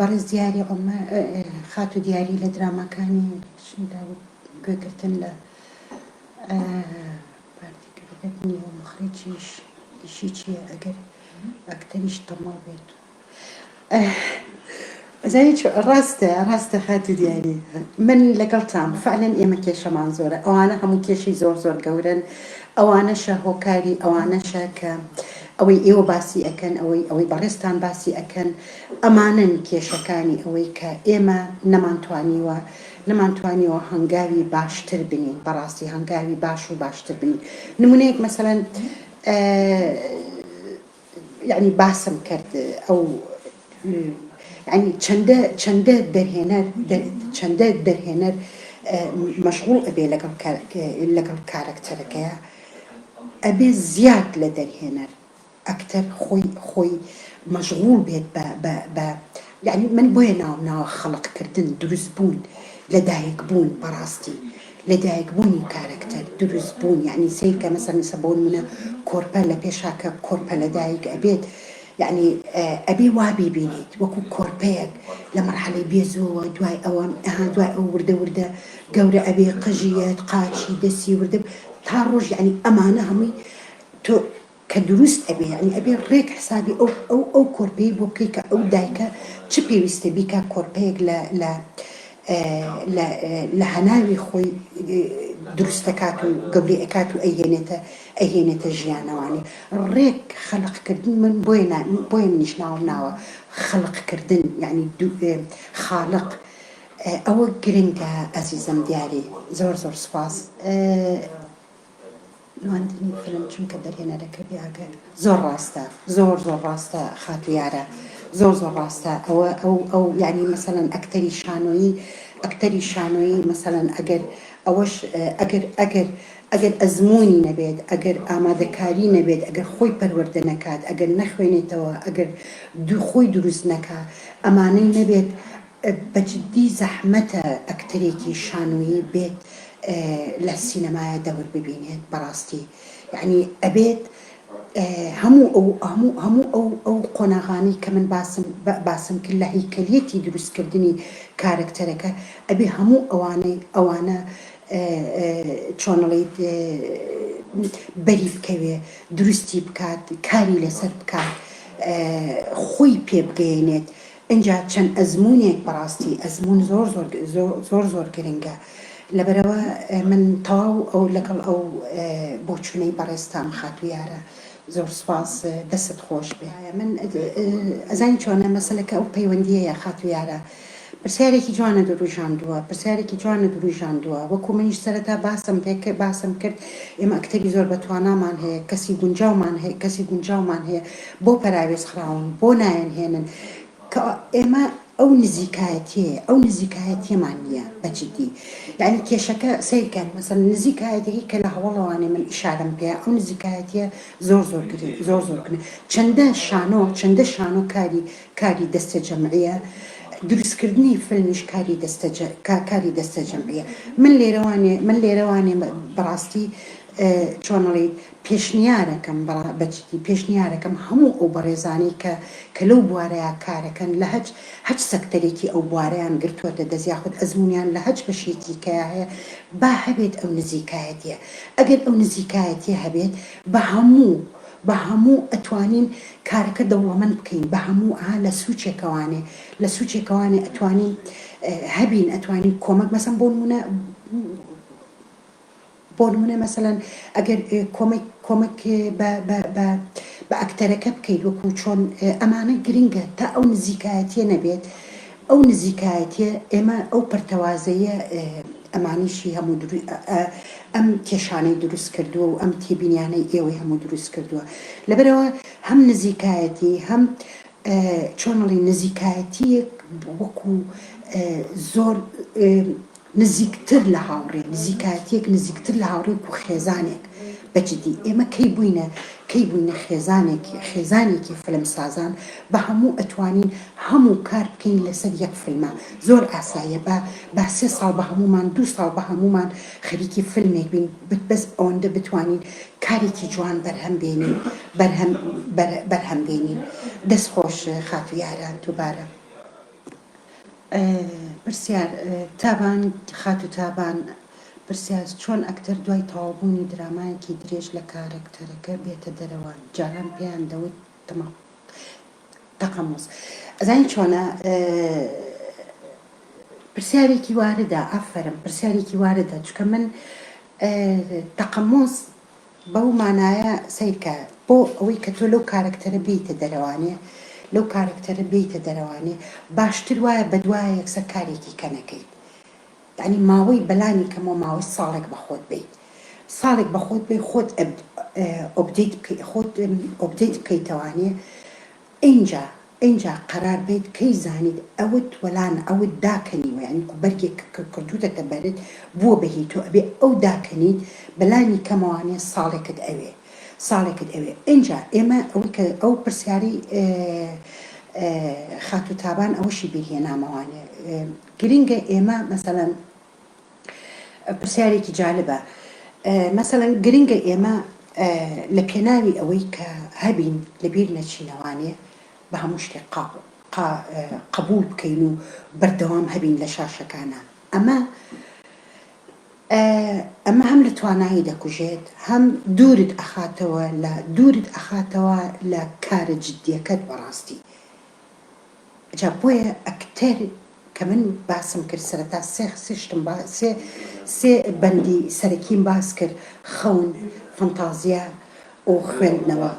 بەڕێز دیاری عومەر خاتوو دیاری لە دراماکانی شنیدا و گوێگرتن لە پارتی گرفت نییە و مخرجیش ئیشی چییە ئەگەر ئەکتەریش تەمەڵ بێت ئەزانی چۆ ڕاستە ڕاستە خاتوو دیاری من لەگەڵتام فعلەن ئێمە کێشەمان زۆرە ئەوانە هەموو کێشەی زۆر زۆر گەورەن ئەوانەشە هۆکاری ئەوانەشە کە ئەوەی ئێوە باسی ئەکەن ئەوەی ئەوەی بەڕێزتان باسی ئەکەن ئەمانەن کێشەکانی ئەوەی کە ئێمە نەمانتوانیوە نەمانتوانیوە هەنگاوی باشتر بنین بەڕاستی هەنگاوی باش و باشتر بنین نمونەیەک مەسەلەن یعنی باسم کرد ئەو یعنی چەندە چەندە دەرهێنەر چەندە دەرهێنەر مەشغوڵ ئەبێ لەگەڵ لەگەڵ کارەکتەرەکەیە ئەبێ زیاد لە دەرهێنەر ئەکتەر خۆی خۆی مەشغوڵ بێت بە بە بە یعنی من بۆیە ناوم ناوە خەڵق کردن دروست بوون لە دایک بوون بەڕاستی لە دایک بوونی کارەکتەر دروست بوون یعنی سەیرکە مەسەلەن ئیستا بۆ نمونە کۆرپە لە پێشا کە کۆرپە لە دایک ئەبێت یعنی ئەبێ وا بیبینیت وەکو کۆرپەیەک لە مەرحەلەی بێزۆوە دوای ئەوە ئەها دوای ئەو وردە وردە گەورە ئەبێ قژی یەت قاچی دەسی وردە تا ڕۆژ یعنی ئەمانە هەمووی تۆ کە دروست ئەبێ یانی ئەبێ ڕێک حسابی ئەو ئەو ئەو کۆرپەی بۆ بکەی کە ئەو دایکە چ پێویستە بیکا کۆرپەیەک لە لە لە لە هەناوی خۆی دروستەکات و گەورەی ئەکات و ئەیهێنێتە ئەیهێنێتە ژیانەوانی ڕێک خەلق کردن من بۆیە نا بۆیە منیش ناوم ناوە خەلق کردن یانی خاڵق ئەوە گرنگە ئەزیزم دیاری زۆر زۆر سوپاس. نواندنی فیلم چونکە دەرهێنەرەکە بێ ئاگایە. زۆر ڕاستە زۆر زۆر ڕاستە خاتوو یارە زۆر زۆر ڕاستە ئەوە ئەو ئەو یعنی مەسەلەن ئەکتەری شانۆیی ئەکتەری شانۆیی مەسەلەن ئەگەر ئەوەش ئەگەر ئەگەر ئەگەر ئەزموونی نەبێت ئەگەر ئامادەکاری نەبێت ئەگەر خۆی پەروەردە نەکات ئەگەر نەخوێنێتەوە ئەگەر خۆی دروست نەکا ئەمانەی نەبێت بە جدی زەحمەتە ئەکتەرێکی شانۆیی بێت لە سینەمایە دەور ببینێت بەڕاستی یعنی ئەبێت هەموو ئەو هەموو هەموو ئەو ئەو قۆناغانەی کە من باسم باسم کرد لە هەیکەلیەتی دروستکردنی کارەکتەرەکە ئەبێ هەموو ئەوانەی ئەوانە چۆنڵیت بەری بکەوێ دروستی بکات کاری لەسەر بکات خۆی پێ بگەیەنێت ئینجا چەند ئەزموونێک بەڕاستی ئەزموون زۆر زۆر زۆر زۆر گرنگە لەبەرئەوە من تەواو ئەو لەگەڵ ئەو بۆچوونەی بەڕێزتام خاتوو یارە زۆر سوپاس دەستت خۆش بێ. من ئەزانی چۆنە مەسەلەکە ئەو پەیوەندیەیە خاتوو یارە پرسیارێکی جوانت وروژاندووە پرسیارێکی جوانت وروژاندووە وەکو منیش سەرەتا باسم پێ باسم کرد ئێمە ئەکتەری زۆر بەتوانامان هەیە کەسی گونجاومان هەیە کەسی گونجاومان هەیە بۆ پەراوێز خراون بۆ نایەن هێنن کە ئێمە ئەو نزیکایەتیەیە ئەو نزیکایەتیەمان نییە بە جدی یعنی کێشەکە سەیرکە مەسەلەن نزیکایەتیەکەی کە لە هەوەڵەوانێ من ئیشارەم پێیە ئەو نزیکایەتیە زۆر زۆر گرنگ زۆر زۆر گرنگ چەندە شانۆ چەندە شانۆ کاری کاری دەستە جەمعیە دروستکردنی فیلمیش کاری دەستە کاری دەستە جەمعیە من لێرەوانێ من لێرەوانێ بەڕاستی چۆنەڵیت پێشنیارەکەم بە جدی پێشنیارەکەم هەموو ئەو بەڕێزانەی کە کە لەو بوارەیا کارەکەن لە هەچ هەچ سەکتەرێکی ئەو بوارەیان گرتووەتە دەست یاخود ئەزموونیان لە هەچ بەشێکی کەیا هەیە با هەبێت ئەو نزیکایەتیە ئەگەر ئەو نزیکایەتیە هەبێت بە هەموو بە هەموو ئەتوانین کارەکە دەوڵەمەند بکەین بە هەموو ئا لە سوچێکەوانێ لە سوچێکەوانێ ئەتوانین هەبین ئەتوانین کۆمەک مەسەن بۆ نمونە بۆ نمونە مەسەلەن ئەگەر کۆمەک کۆمەک بە بە بە بە ئەکتەرەکە بکەیت وەکو چۆن ئەمانە گرنگە تا ئەو نزیکایەتیە نەبێت ئەو نزیکایەتیە ئێمە ئەو پەرتەوازەیە ئەمانیشی هەموو ئەم کێشانەی دروست کردووە و ئەم تێبینیانەی ئێوەی هەموو دروست کردووە لەبەرەوە هەم نزیکایەتی هەم چۆنڵی نزیکایەتیەک وەکو زۆر نزیکتر لە هاوڕێ، نزیکایەتیەک نزیکتر لە هاوڕێک و خێزانێک، بە جدی ئێمە کەی بووینە کەی بووینە خێزانێک خێزانێکی فلمسازان بە هەموو ئەتوانین هەموو کار بکەین لەسەر یەک فلمە زۆر ئاساییە با با سێ ساڵ بە هەموومان دوو ساڵ بە هەموومان خەریکی فلمێک بین بەس ئەوەندە بتوانین کارێکی جوان بەرهەم بێنین بەرهەم بەرهەم بێنین دەست خۆش خاتوو یاران دووبارە. پرسیار، تابان خاتوو تابان پرسیار، چۆن ئەکتەر دوای تەواوبوونی درامایەکی درێژ لە کارەکتەرەکە بێتە دەرەوە؟ جاران پێیان دەوت تەقەموس. ئەزانی چۆنە پرسیارێکی واردە، ئافەرم پرسیارێکی واردە، چونکە من تەقەموس بەو مانایە سەیرکە بۆ ئەوەی کە تۆ لەو کارەکتەرە بێیتە دەرەوانێ لەو کارەکتەرە بێیتە دەرەوانێ باشتر وایە بەدوایە یەکسەر کارێکی کە نەکەیت یانی ماوەی بەلانی کەمەوە ماوەی ساڵێک بە خۆت بەیت ساڵێک بە خۆت بەی خۆت update بکەی خۆت update بکەیتەوانێ ئینجا ئینجا قەرار بەیت کەی زانیت ئەوت وەلانە ئەوت داکەنیوە یانی کو بەرگێک کە کردوتەتە بەرت بووە بە هی تۆ ئەبێ ئەو داکەنیت بەلانی کەمەوانێ ساڵێکت ئەوێ ساڵێکت ئەوێ ئینجا ئێمە ئەوەی کە ئەو پرسیارەی خاتوو تابان ئەوەشی بیر هێنامەوانێ گرینگە ئێمە مەسەلەن پرسیارێکی جالبە. مەسەلەن گرنگە ئێمە لە پێناوی ئەوەی کە هەبین لە بیر نەچینەوانێ بە هەموو شتێک قبوڵ بکەین و بەردەوام هەبین لە شاشەکانا. ئەمە ئەمە هەم لە توانایی دەکوژێت هەم دوورت ئەخاتەوە لە دوورت ئەخاتەوە لە کارە جدیەکەت بەڕاستی. جا بۆیە ئەکتەر کە من باسم کرد سەرەتا سێ سێ شتم با سێ سێ بەندی سەرەکیم باس کرد خەون، فەنتازیا و خوێندنەوە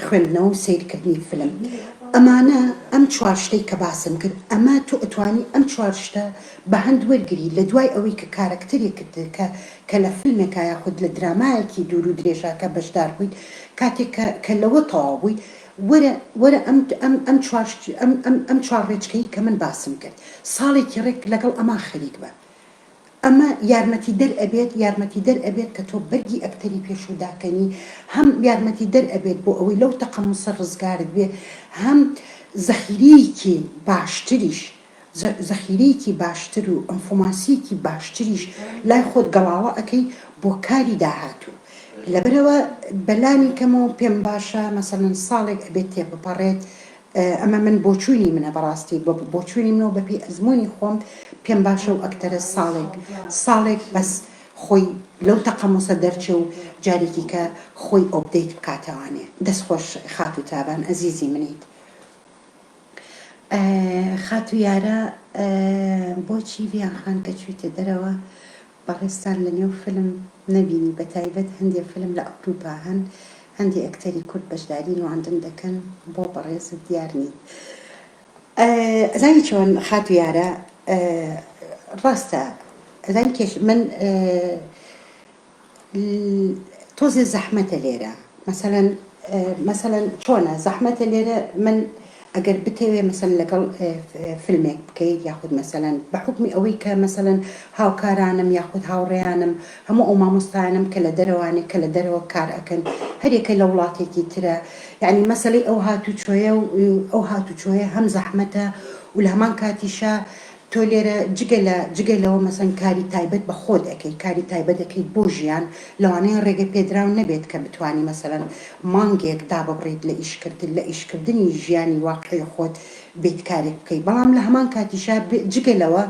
خوێندنەوە و سەیرکردنی فلم ئەمانە ئەم چوار شتەی کە باسم کرد ئەمە تۆ ئەتوانی ئەم چوار شتە بە هەند وەرگری لە دوای ئەوەی کە کارەکتەرێکت کە کە لە فلمێکا یاخود لە درامایەکی دوور و درێژا کە بەشدار بوویت کاتێک کە کە لەوە تەواو بوویت وەرە وەرە ئەم ئەم ئەم چوار ئەم ئەم ئەم چوار ڕێچکەی کە من باسم کرد ساڵێکی ڕێک لەگەڵ ئەما خەریک بە ئەمە یارمەتی دەر ئەبێت یارمەتی دەر ئەبێت کە تۆ بەرگی ئەکتەری پێشوو داکەنی هەم یارمەتی دەر ئەبێت بۆ ئەوەی لەو تەقەموسە ڕزگارت بێ هەم زەخیرەیەکی باشتریش زەخیرەیەکی باشتر و ئەنفۆماسیەکی باشتریش لای خۆت گەڵاڵە ئەکەی بۆ کاری داهاتوو لەبەرئەوە بەلانی کەمەوە پێم باشە مەسەلەن ساڵێک ئەبێت تێبپەڕێت ئەمە من بۆچوونی منە بەڕاستی بە بۆچوونی منەوە بەپێی ئەزموونی خۆم پێم باشە و ئەکتەرە ساڵێک ساڵێک بەس خۆی لەو تەقەموسە دەرچێ و جارێکی کە خۆی update بکاتەوانێ دەست خۆش خاتوو تابان ئەزیزی منیت. خاتوو یارا بۆچی ڤیان خان کە چویتە دەرەوە بەڕێزتان لە نێو فلم نەبینی بەتایبەت هەندێ فلم لە ئەوروپا هەن هەندێ ئەکتەری کورد بەشداری نواندن دەکەن بۆ بەڕێزت دیار نین ئەزانی چۆن خاتوو یارا ڕاستە ئەزانی کێش من تۆزێ زەحمەتە لێرە مەسەلەن مەسەلەن چۆنە زەحمەتە لێرە من ئەگەر بتەوێ مەسەن لەگەڵ فیلمێک بکەیت یاخود مەسەلەن بە حوکمی ئەوەی کە مەسەلەن هاوکارانم یاخود هاوڕێیانم هەموو ئەو مامۆستایانم کە لە دەرەوانێ کە لە دەرەوە کار ئەکەن هەریەکە لە وڵاتێکی ترە یعنی مەسەلەی ئەو هاتوچۆیە و ئەو هاتوچۆیە هەم زەحمەتە و لە هەمان کاتیشا تۆ لێرە جگە لە جگە لەوە مەسەن کاری تایبەت بە خۆت ئەکەیت کاری تایبەت ئەکەیت بۆ ژیان لەوانەیە ڕێگە پێدراو نەبێت کە بتوانی مەسەلەن مانگێک داببڕیت لە ئیشکردن لە ئیشکردنی ژیانی واقعی خۆت بێیت کارێک بکەیت بەڵام لە هەمان کاتیشا جگە لەوە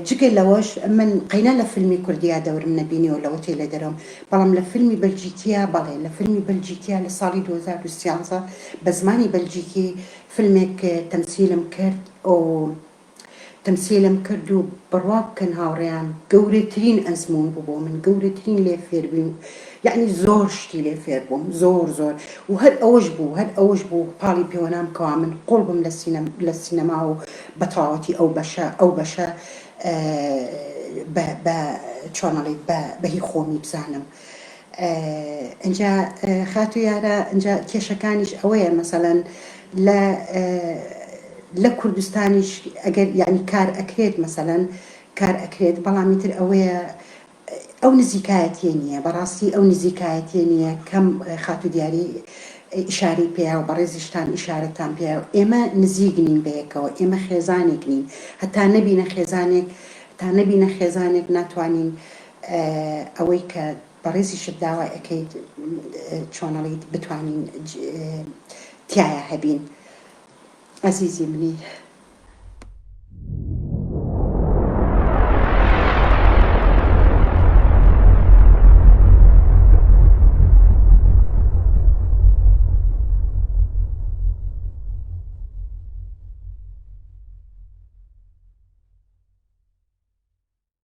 جگە لەوەش من قەینا لە فیلمی کوردیا دەورم نەبینیوە لەوەتەی لە دەرەوەم بەڵام لە فیلمی بەلجیکیا بەڵێ لە فیلمی بەلجیکیا لە ساڵی 2013 بە زمانی بەلجیکی فیلمێک تەمسیلم کرد و تەمسیلم کرد و بڕوا بکەن هاوڕێیان گەورەترین ئەزموون بوو بۆ من گەورەترین لێ فێربووین یەعنی زۆر شتی لێ فێر بووم زۆر زۆر و هەر ئەوەش بوو هەر ئەوەش بوو پاڵی پێوەنام کەوا من قوڵ بم لە سینەم لە سینەما و بە تەواوەتی ئەو بەشە ئەو بەشە بە بە چۆن ئەڵێیت بە بە هی خۆمی بزانم ئینجا خاتوو یارە ئینجا کێشەکانیش ئەوەیە مەسەلەن لە لە کوردستانیش ئەگەر یعنی کار ئەکرێت مەسەلەن کار ئەکرێت بەڵام ئیتر ئەوەیە ئەو نزیکایەتیە نییە بەڕاستی ئەو نزیکایەتیە نییە کەم خاتوو دیاری ئیشارەی پێیا و بەڕێزیشتان ئیشارەتان پێیا و ئێمە نزیک نین بەیەکەوە ئێمە خێزانێک نین هەتا نەبینە خێزانێک تا نەبینە خێزانێک ناتوانین ئەوەی کە بەڕێزیشت داوای ئەکەیت چۆنەڵیت بتوانین تیایا هەبین ئەزیزی منی.